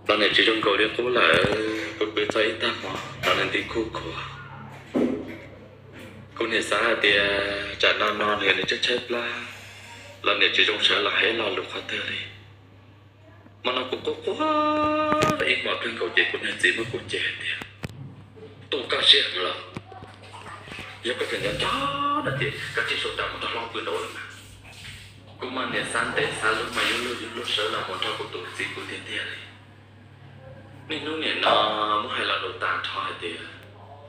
Los niam tsis zoo nkaus li qub lawm, kuv pw txog ib tag hmo los nws nti khuj khuav. Kuv niam xav hais tias tsam no no nws tshaib tshaib plab los niam tsis zoo sawv los hais lo lus qhov twg li. Hmo no kuv quaj quaj ib hmos kawg nkaus ces kuv niag txiv muab kuv cem hais tias, Tub, koj siab heev los? Yog koj tseem nco nco no ces koj cia li sau tas mus nrog hlob pw nraud lawm mas. Kuv mas niam xav ntev xav luag mas yuav luag yuav luag sawv los mus nrog kuv tus txiv pw tiag tiag li. Niaj hnub nim no muab hais lo lus tag nrho hais tias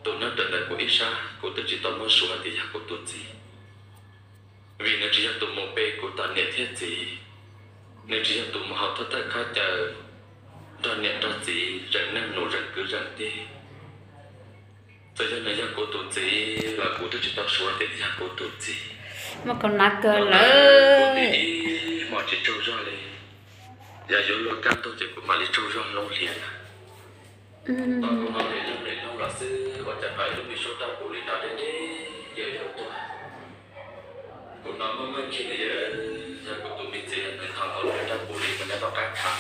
tus nyob raws ntawm kuv ib sab kuv twb tsis tau muab suav hais tias yog kuv tus txiv, vim nws tsis yog tus mus pe kuv tom niam thiab txiv, nws tsis yog tus mus haus thawj thawj khaub caws nrog niam nrog txiv zeem neej nus zeem kwv zeem tij. Txawm yog nws yog kuv tus txiv los kuv twb tsis tau suav tias nws yog kuv tus txiv. Muaj kaus nav kawg lawm. Kuv ib hmos tsis tsaug zog li, yog yuav luag kaj ntug ces kuv mam li tsaug zog hloov hlias lawm. Tau kuv hnov lem loog lem loog los xwb ua cas pom ib lub me suab rab puv li no deb deb yawg yau tuaj. Kuv hnov muaj muaj nkhis li yawg, yog kuv tus me txiv nws thov nkaus lub me rab puv li mus nyob tom qab khav.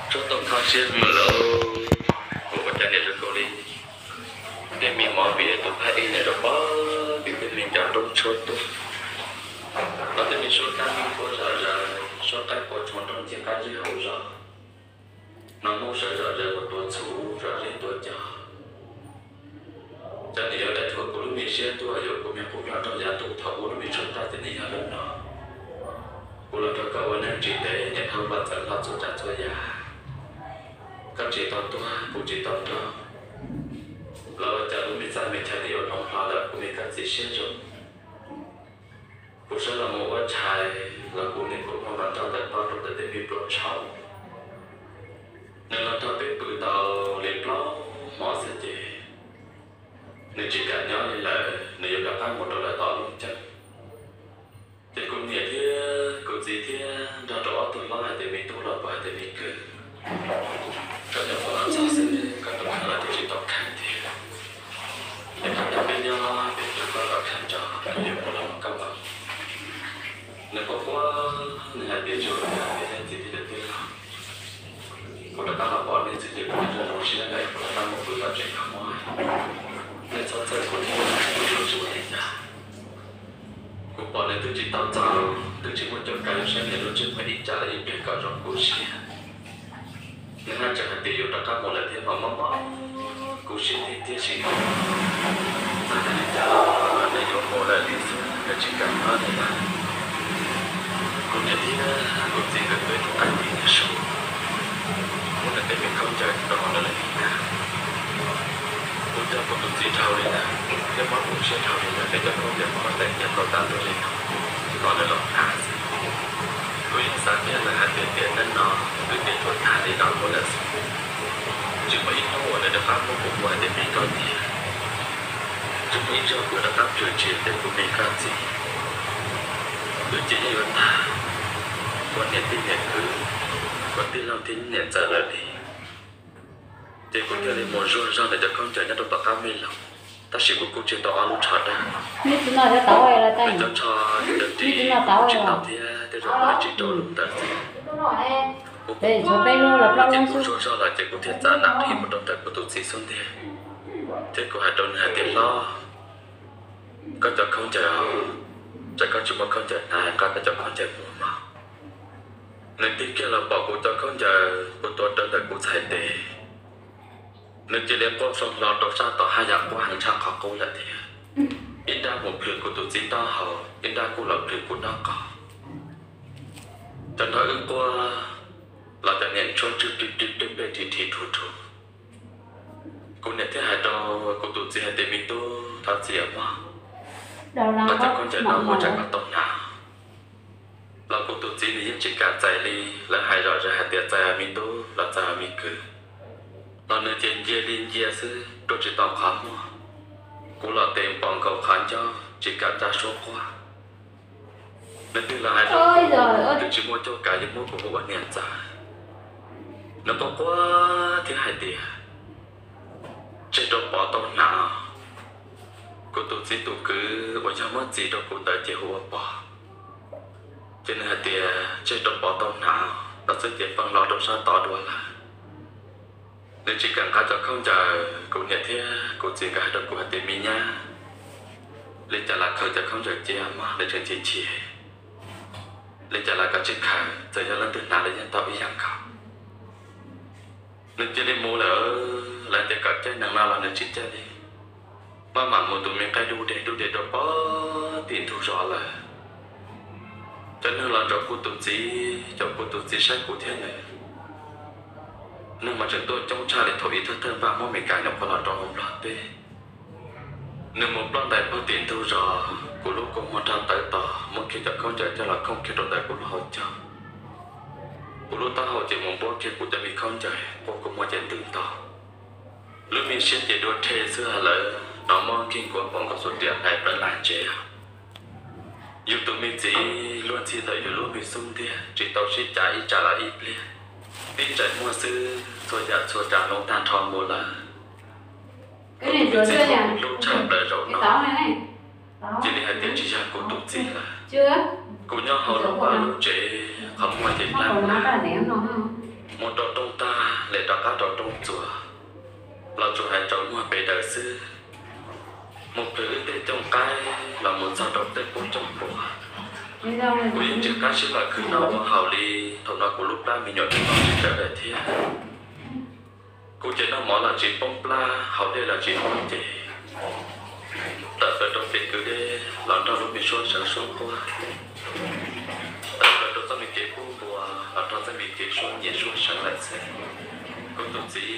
Tshuab tau kho siab mus lawm, kuv ua cas niam zoo nkaus li tej me mov vim tus phab ej niam rau pom vim tej me ncov roob tshuab tuaj. Los tej me suab kab me quaj zom zaws, suab qaib qua tsho nrog ncig qab zib hauv zos. Hnov Hmoob sawv zom zaws ua tuav txhuv zom zeb tuav cos. Cov niam yuav dai thuam kuv lub me siab tuaj yuav kuv me qub hlo nrog yav ntuj thaum ub lub me tshuab raj ces nws yog lub no. Kuv los nrog koj ua neej tsis ntev niam hlob los txawv hlo txhua tsav txhua yam. Koj tsis tau tuag kuv tsis tau nrog, los ua cas lub me txaj me chaw nws yuav hloov hlo lawm kuv me koj txiv siab zoo. Kuv sawv los mus ua tshais los kuv niam kuv muam mas nrog ntawm toj rau ntawm tej me pluas tshauv. Nws los nrog peb pw tau li plaub hmo xwb ces nws tsis kam nyob li lawm, nws yuav rov qab mus rau lawv tom lub caij. Ces kuv niam thiab kuv txiv thiab nrog rau ob tug hlob hais tias me tub los puas hais tias me kwv, koj nyuam qhuav los txog xwb koj tus kheej los twb tsis tau kheev thiab. Es koj nrog peb nyob peb pw koj kom kheev tso, koj yuav mus los mus koj mus. Nws quaj quaj, nws hais tias tsis ua cas, niam thiab txiv thiaj li twb los. Kuv rov qab los pom nej xwb ces kuv zoo zoo siab lawm, kuv rov qab mus pw tom tsev kho mob. Nej txhob txhawj kuv thiab, kuv yuav tsis ua li cas. Kuv pom nws twb tsis tau txog, twb tsis muaj cuab kav yuav saib nws lub ntsej muag ib tsam lawm ib pliag kom zoo kuv siab. Nws haj tseem hais tias yuav rov qab mus lawm thiab mas mob mob kuv siab tiag tiag sim neej. Txawm yog li cas los nws yuav mus lawm li xwb, nws tsis kam nyob li lawm. Kuv niam thiab kuv txiv nkawd peb tus qaib tis nyiag su, muab nws tej me khaub ncaws rau hauv nws lawm li ntag. Kuv coj kuv tus txiv dhau li ntag, thiab mob kuv siab dhau li ntag, peb cov khaub ncaws muab teem nyiag tau tag nrho li no, los nws los hnav xwb. Kuv yeej xav kiag lawm hais tias tiam neej no kwv tij tuag tag li no kuv lawm xwb, tsis muaj ib hnub uas nws rov qab muab kuv hu hais tias me koj tiag. Tsis muaj ib zaug kuv rov qab plhws tsis tias kuv me koj txiv. Kwv tij yeej yuav tag, ua niam tij niam kwv, ua tij laug tij niam ntxawm lawm li. Ces kuv thiaj li mus zuag zog nws cov khaub ncaws nyob rau tom qab me loog, tab sis kuv kuj tseg tau ob lub tsho dawb. Nws cov tsho dawb ris kuv tsis tau thiab, tej zaum kuv tsis rau lub ntawd xwb. Kuv kuj, ces kuv zuag zog lawm ces kuv thiaj txav nam qhib mus rau ntawm kuv tus txiv xub ntiag, thiab kuv hais rau nws hais tias, Hlob, koj cov khaub ncaws, tsam koj tsis muaj khaub ncaws hnav, nqa koj cov khaub ncaws mus mog. Nws tig kiag los pom kuv cov khaub ncaws kuv tuav rawv ntawm kuv txhais tes, nws cia li quaj foo hlo rau sab tod haj yam quaj heev tshaj qhov qub lawm thiab. Ib nrab mus plhws kuv tus txiv taub hau, ib nrab kuj los plhws kuv nraub qaum. Cov nrog wb quaj los cov niam tshuab tswb plig plig plig plig rhi rhi rhu rhu. Kuv niam thiaj hais rau kuv tus txiv hais tias, Me tub, thov txim os mog, koj cov khaub ncaws no muaj tsam koj tau hnav. Los kuv tus txiv nws yeej tsis kam txais li, lawv hais zom zaws hais tias txais me tub los txais me kwv, los nws ces ncia li ncia xwb, rua tsis tau qhov muag. Kuv los tes npos nkaus qhov ncauj tsis kam tsa suab quaj. Nws twb los hais rau kuv, twb tsis muaj cuab kav yuav muab kuv hu ua niam ntxawm. Nws quaj quaj thiab hais tias, Tseg rau Pov tau hnav. Kuv tus txiv tus kwv uas yog muab txis rau kuv ntawd ces hu ua Pov. Ces nws hais tias, Tseg rau Pov tau hnav. tau xwb ces feej los rau sab tod dua lawm. Nws tsis kam nqa cov khaub ncaws, kuv niam thiab kuv txiv nkawd hais rau kuv hais tias, me nyab, li cas los khaws cov khaub ncaws cia mog, nws tseem chim chim. Li cas los koj tsis khaws, txawm yog leej twg hnav los yeej tau ib yam nkaus. Nws cia li mus lawm, lawv tias kom caij nees no los nws tsis caij li. Maj mam mus tus me nqaij dub deg dub deg rau pem tim ntug zos lawm. Cov neeg los ntsoov kuv tus txiv, cov kuv tus txiv saib kuv thiab nws. Neeg mas tseem tuaj coob tshaj li thaum ib thawj thawj npaj muab Meskas nyuam qhuav los rau hauv Nplog teb. Nws mus ploj ntais pem tim ntug zos, kuv lub kua muag rho tawv tos, muab kiag cov khaub ncaws coj los khooj kiag rau ntawm kuv lub hauv caug. Kuv lub taub hau ces mus npuab kiag kuv cov me khaub ncaws, quaj kua muag ces ntws ntau. Lub me siab ces dua rhe xwb, lawv hnov mob nkeeg nkuav pom nkaus xuas riam hlais plawv lag ntsev. Yus tus me txiv luag ntxhi ntawm yus lub me xub ntiag tsis tau sib cav ib tsam los ib pliag, tib ntsais muag xwb txhua yam txhua tsav hloov tag nrho mus lawm. Kuv tus me txiv uas kuv hlub tshaj plaws zaum no, cia li hais tias tsis yog kuv tus txiv lawm. Kuv nyob hauv lub vaj lub tsev, qhov muag ces plab plab, mus rau rooj tag lem rov qab rau rooj txuas, los tsuas hais tsaus muag pes daws xwb. Mus plhws wb tej cooj qaib los mus txog rau tej qub cooj puas, kuv yeej tsis qab sib los khwv noj ua haus li. Thaum no kuv lub plab me nyuam twb noj tsis tawv lawm thiab. Kuv ces noj mov los tsis poob plab, haus dej los tsis poob ces, tawm plaws rau pem kwj dej los nrog lub me suab seev suab quaj, tawm plaws rau txoj me kev pub npua los nrog txoj me kev suab nyiam suab seev lawm xwb. Kuv tus txiv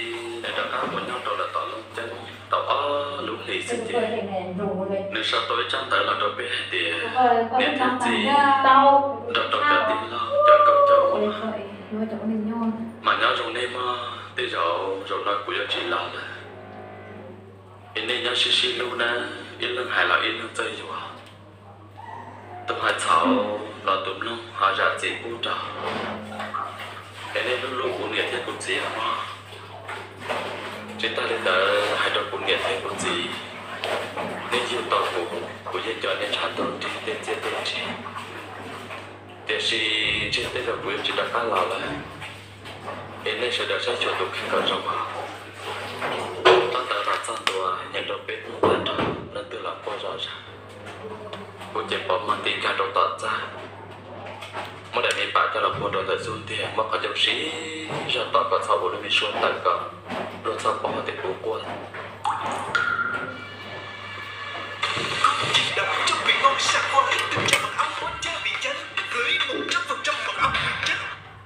nws rov qab mus nyob rau lawm tom Looj Ceeb tau ob lub hlis xwb ces, nws sau tau ib tsab ntawv los rau peb hais tias, niam thiab txiv, nrog rau cov tij laug cov nkauj cov muam, mas nyob zoo nej mog, tej zaum zaum no kuv yuav tsis los lawm. Es nej nyob sib sib hlub nawb, ib leeg hais los ib leeg txawj yuav. Tus hais txhaum los tus mloog ho zam txim pub rau. Es nej hlub hlub kuv niam thiab kuv txiv mog. Tsis tag li ntawd hais rau kuv niam thiab kuv txiv, nej yug tau kuv, kuv yeej nco nej tshaj tag nrho tej txiaj tej ntsig. Tiam sis ntshe tej zaum kuv yuav tsis rov qab los lawm. Es nej sawv daws saib xyuas tus kheej kom zoo os. Txoj ntawv no txog ntua nyeem rau peb mloog tag nrho, leej twg los quaj zom zaws. Kuv ces pov muag ti nkag rau tom txaj, muab daim me pam coj los puag rau ntawm xub ntiag, muab qhov ncauj siv zog tom kom txhob ua lub me suab tawm kom luag txhob paub hais tias kuv quaj.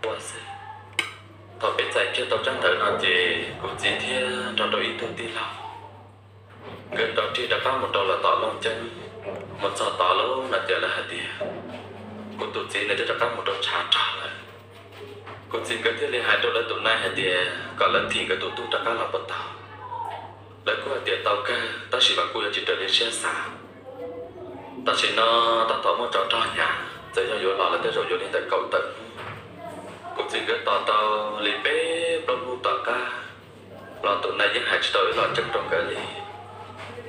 Ua xwb. Thaum peb txais kiag tau tsab ntawv no ces kuv txiv thiab nrog rau ib tug tij laug, nkawd rov rig rov qab mus rau lawm tom Looj Ceeb. Mus txog tod lawm no ces lawv hais tias kuv tus txiv nws twb rov qab mus rau tshav rog lawm. Kuv txiv nkawd thiaj li hais rau lawv tus nai hais tias kom lawv thim nkawd tus tub rov qab los puas tau. Lawv kuj hais tias tau kawg, tab sis mas kuj yuav tsis raws li siab xav. Tam sim no tab tom muaj tsov rog hnyav, txawm yog yuav los lawv tej zaum yuav li ntawm kaum tawm hnub. Kuv txiv nkawd tos tau li peb plaub hnub tom qab los tus nai yeej hais tsis tau ib los ceeb rau nkawd li,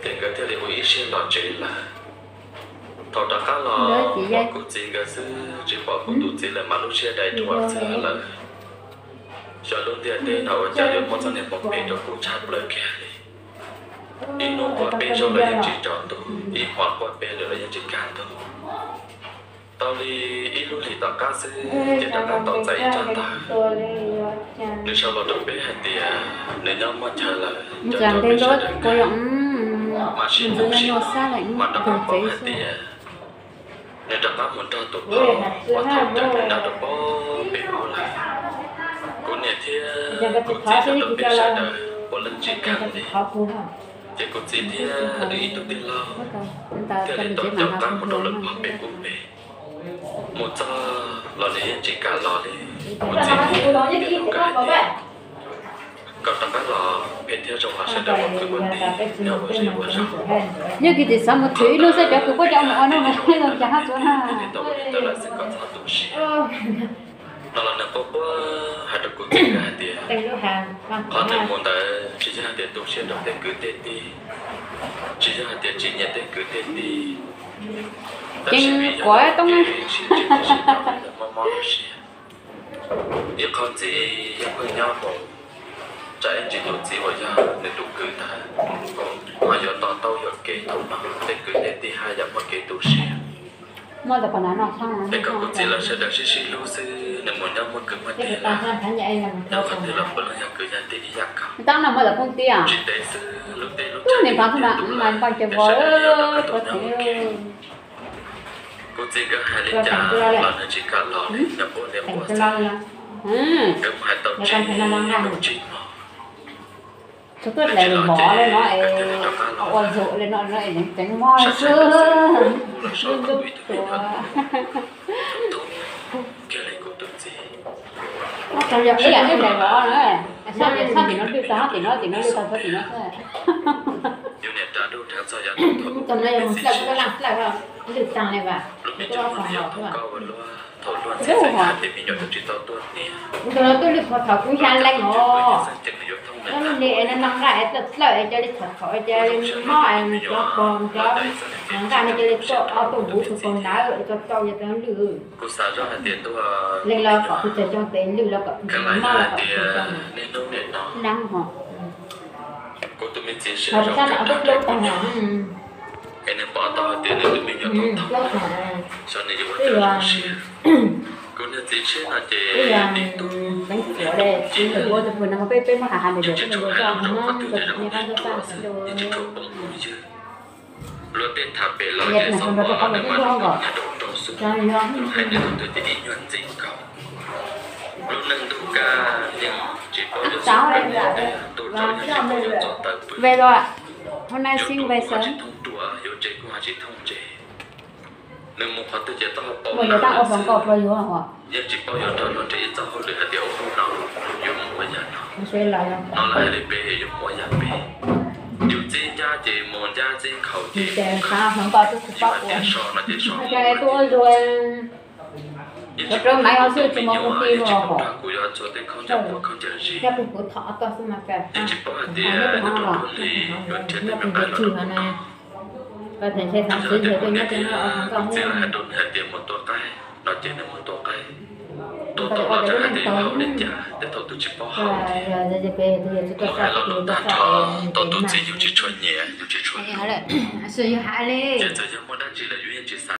ces nkawd thiaj li ua ib siab los tsev lawm. Thaum rov qab los pom kuv txiv nkawd xwb tsis pom kuv tus txiv lawm mas lub siab dai rhuav xwb lawm. Xyov lub ntiaj teb no ua cas yuav muab txoj niag hmoov phem rau kuv tshaj plaws kiag li. Ib hnub quaj peb zaug los yeej tsis tsaus ntuj, ib hmos quaj peb lwm los yeej tsis kaj ntug. Tau li ib lub hlis tom qab xwb ces rov qab tau txais ib tsab ntawv. Nws sau los rau peb hais tias nws nyob muaj chaw lawm, cov cov peb sawv daws kawg mas sib hlub sib, mas rov qab paub hais tias nws rov qab mus nrog tus phauj uas thaum ntawd nws nyob rau pem ub lawm. Kuv niam thiab kuv txiv thiab rau peb sawv daws puav leej tsis kheev li. Ces kuv txiv thiab nws ib tug tij laug thiaj li tau caum qab mus rau lawm pem ub pem. Mus txog los nws yeej tsis kam los li. Kuv txiv thiaj li hais tias kom rov qab los phem thiab zoo los sawv daws ua kwv ua tij nyob ua zej ua zog. Yog kis tsis xav mus thwm ib lub xwb cov kws puab cov mus ua no mus zoo cas hab tsuav na. Tau ua li ntawd lawm xwb kom txhob tu siab. No los nws quaj quaj hais rau kuv txiv nkawd hais tias qhov nws mus ntawd tsis yog hais tias tu siab rau tej kwv tej tij, tsis yog hais tias tsis nyiam tej kwv tej tij, tab sis vim yog kev sib ntsib sib nco mob mob siab. Ib qho ntxiv yog pheej nyob mus, tsam ib ntsis tus txiv uas yog nws tus kwv ntag, ho yuav to taub yuam kev thaum no, tej kwv tej tij haj yam muaj kev tu siab. Es kom kuv txiv los sawv daws sib sib hlub xwb, nws mus nyob muaj kwv muaj tij lawm, nyob qhov twg los puav leej yog kwv yog tij ib yam nkaus. Tsis ntev xwb lub teb lub chaw twb tuag tuag lawm, es sawv daws yuav rov qab tuaj nyob ua ke. Kuv txiv nkawd hais li cas los nws tsis kam los li, nws quaj niam quaj txiv. Nkawd mus hais tau tsib lub tsib hmo, nws tsis los ces nkawd thiaj li rov qab los lawm. Sab sab xwb los so kuv ib tug me nyuam tub kiag li kuv tus txiv. Yus niam ras nruj nrheev txog yav thaum ub, lub me nyuam tub thaum koj ua luaj, thaum luag ntxhi txheej hais tias me nyuam tub tsis tau tuaj hnia. Tus no twb lwj qhov thaum kuv xya leej os. Lub li es no nqa es txawj txawj es cia li txhom txhom es cia li mob es cov pog cov nqa no cia li tuaj ob tuaj huv tus kaus ntawd es tau tau yog tau lwj. Kuv xav zoj hais tias tuaj leej los kom kuv txawm coj tes lwj los kom kuv mob los kom kuv tau niaj hnub niaj no. Dab hos. Kuv tus me txiv siab zoo kawg nrog rau kuv nyob, es nws pom tau hais tias nws tus me nyuam tau thaum no, xyov nws yuav ua cas zoo siab. Kuv niag txiv tshiab no ces tib tug, tib tug ci lawm, yeej tsis tshua hais lus rau qhov twg, nws zoo li ruam xwb, yeej tsis tshua poob hmoov ywg. Luag tej tham pem los ces xav pom nws mas nws nyob rau rau xwb, hais nws thaum twg ces ib nyuag ntxeev nkaus. Lub neej ntuj kaj yeej tsis paub yuav xav pem li cas, ntuj tsaus yeej tsis paub yuav txog taw pw. Yuav ntuj kuj ho tsis thooj ruam, yuav tsev kuj ho tsis thooj ntses. Nws mus qhov twg ces tau paub na, yeej tsis paub yuav nrog luag nrhiav ib txoj hauj lwm hais tias ua hnub no yuav mus ua yam no, no lawv hais li peb yuav mus ua yam peb. Yus txib ncaj ces mus ncaj, txib nkhaus ces mus nkhaus. Yus hais tias so no ces so. Ib tsis paub hais tias tus me nyuam yeej tsis pom nrog kuv yuav txhua tes khaub ncaws pua khaub ncaws zis. Yeej tsis paub hais tias nyob rau ntuj li yuav nrhiav tej me nqaij los rau kuv noj. Tus txiv los hais rau nws hais tias mus tua qaib no ces nws mus tua qaib. Tua tau los tseem hais tias yus haus li cas, tej thaum twb tsis paub haus thiab. Mus hais los los tag nrho, tau tus txiv yus tsis tshua nyiam, yus tsis tshua hlub. Ces txawm yog muaj dab tsi lawm yus yeej tsis xav.